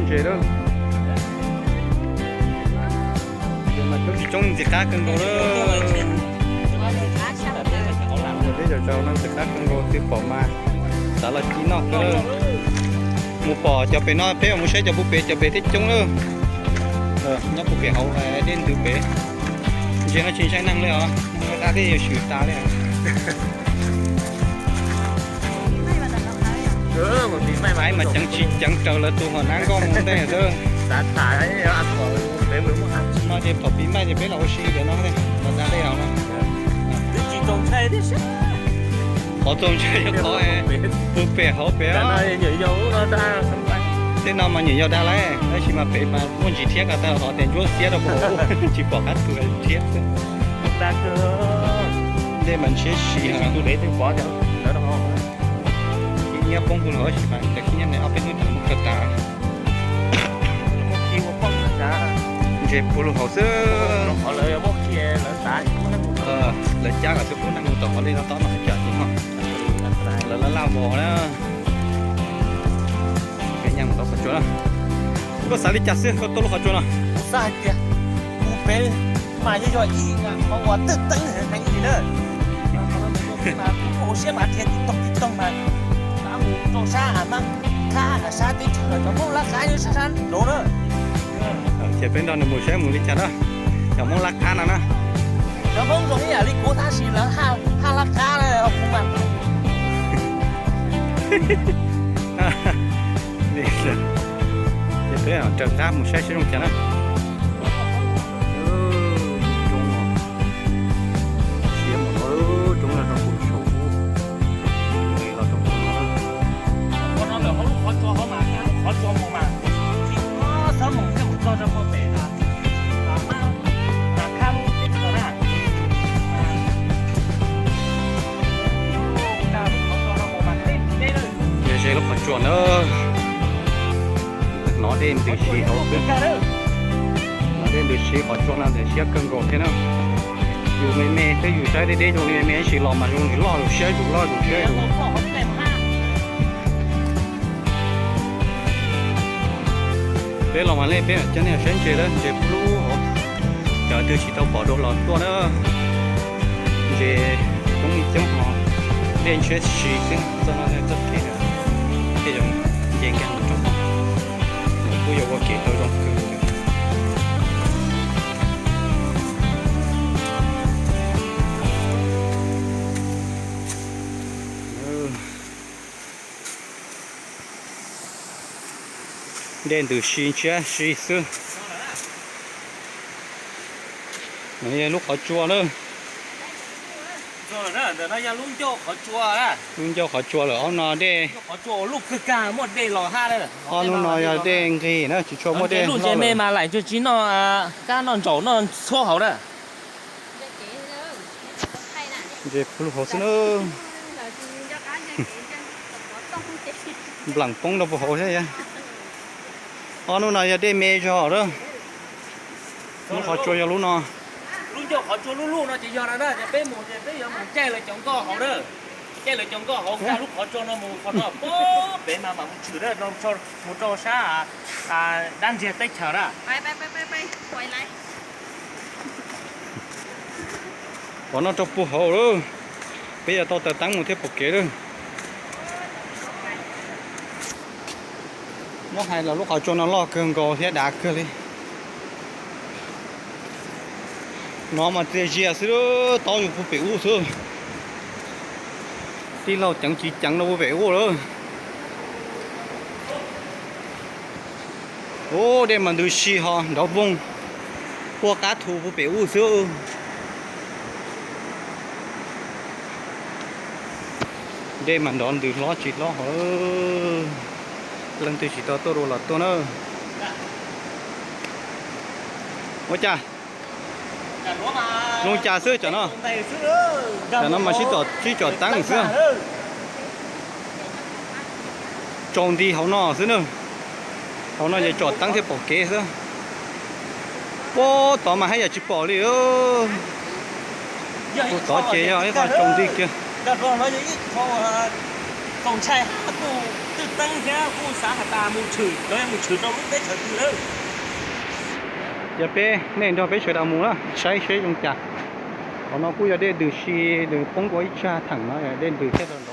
Ntses lawm. Ces mas coob tsis coob ntxim qab kawg nkaus lawm. Peb cov tsaus no ntxim qab kawg nkaus, twb pom mas xav los ci noj kawg lawm. Mus pom cov pem no, peb mus saib cov puag pem, cov pem thiaj coob lawm. Nyob puag pem hauv dej ntws pem. Ntses no tsis ntshai neeg li os, dab dej yuav swm tas li. Aib mas ceev tsis ceev raws lawv tus hom nab nkauj mus ntej xwb. No ces pom pis maij ces peb los ua si ntawm no, los da dej los no. Qhov txaus ntshai yog qhov puag pem hauv pem. Tej no mas nyuam yaus dag lauj, tab sis mas pem mas muaj ntsis thiab, ko taw hov tias ntsuab xiab rau puag hauv, tsis pom qab tu thiab xwb. Dej mas ntshiab si heev. Khib nyiab poob puag hauv, tab sis mas khib nyiab ne ob peb hnub tawm mus kawg tas. Ntses puag lub hauv xwb. Lawv cab kom xwb pub neeg mus tom hov li no, tob no tsam tus no. Lawv laj laj vos na. Peb nyas mus tom qhov tsua na. Koj xav li cas xwb koj tuaj lub qhov tsua no? Xav hais tias mus pem mas yog yog ib qhov uas twg teeb heev li na. Ua siab mas dhia tib toog tib toog mas mus rau sab Mab Khab, sab teb chaws cov Hmoob Lab Qab nyob sab sab nraud na. Ces peb nrog nws mus saib mus li cas na, cov Hmoob Lab Qab no na. Cov Hmoob zoo ib yam li kuv tab sis lawv haj Lab Qab na, kuv mas. Ces peb raws qab mus saib seb zoo cas na. Siab mus, roob los rau pem saum ub, los rau pem no. Qhov no lawm hauv lub qhov tsua hauv mas, qhov tsua mus mas, tsis txhob mus thiaj mus txog rau pem na. Mas khab lub teb chaws na. Ces ze lub qhov tsua na. Hnov dej ntws si hauv xwb. Hnov dej ntws si qhov tsua no ntxim siab kawg nkaus thiab na. Yus me me thiab yus saib deb deb zoo li me me tab sis los mas zoo li loj zus siab zus loj zus siab zus. Peb los mas li peb mam coj nej saib ntses lawm, ntses pub lub hauv. Cov twg tsis tau pom dua los tuaj na. Ntses coob li coob hos, dej ntshiab si xwb, txoj no txoj kev thiaj zoo nce nkag mus rau tod. Kuj yuav ua kev tau zoo kawg. Dej ntws si ntshiab si xwb. Lub qhov tsua na. Lub ncauj qhov tsua lawm, ob no dej. Ob hnub no yog dej nqig na, tsis tshua muaj dej loj lawm. Mas laim tsis noj kab noj ntsaum noj txhuab hauv na. Ntses pub lub hauv xwb na. Nplaim poob rau puag hauv thiab. Ob hnub no yog dej me zog lawm. Lub qhov tsua yog lub no. Lub ncauj qhov tsua lub lub no ces yog no na, ces peb mus ces peb yuav mus caij lawv cov nkoj hauv na. Caij lawv cov nkoj hauv, nkag lub qhov tsua no mus qhov no, pem mas mam mus tshwm na, mus rau sab dab ntsiag teb chaws na. Qhov no rau puag hauv lawm, peb yuav tau taws teeb mus thiaj pom kev lawm. Muab hais los lub qhov tsua no loj kawg nkaus thiab dav kawg li. No mas txias zias xwb, taub yus puag pem ub xwb. Tij laug ceev tsis ceev rau puag pem ub lawm. Ub, dej mas ntws si ho nrov voog, puag qab thu puag pem ub xwb. Dej mas nrov ntws hlob tsis hlob hos, leej twg tsis tau tuaj dua los tuaj na. Ua cas? Zoo cas xwb cov no? Cov no mas sib tsom teeb xwb. Tsaus nti hauv no xwb na. Hauv no ces tsom teeb thiaj pom kev xwb. Puag tod mas haj yam tsis pom li. Puag tod ces yog ib qho tsaus nti kiag. Xeeb thiab kuj xav has tas mus tshwm, lawv yog mus tshwm rau lub teb chaws twg lawm. Ces peb, nej nrog peb sawv daws mus na, saib seb zoo cas. Qhov no kuj yog dej ntws si, nws poob dua ib tsag theem no, dej ntws thiaj li nrov.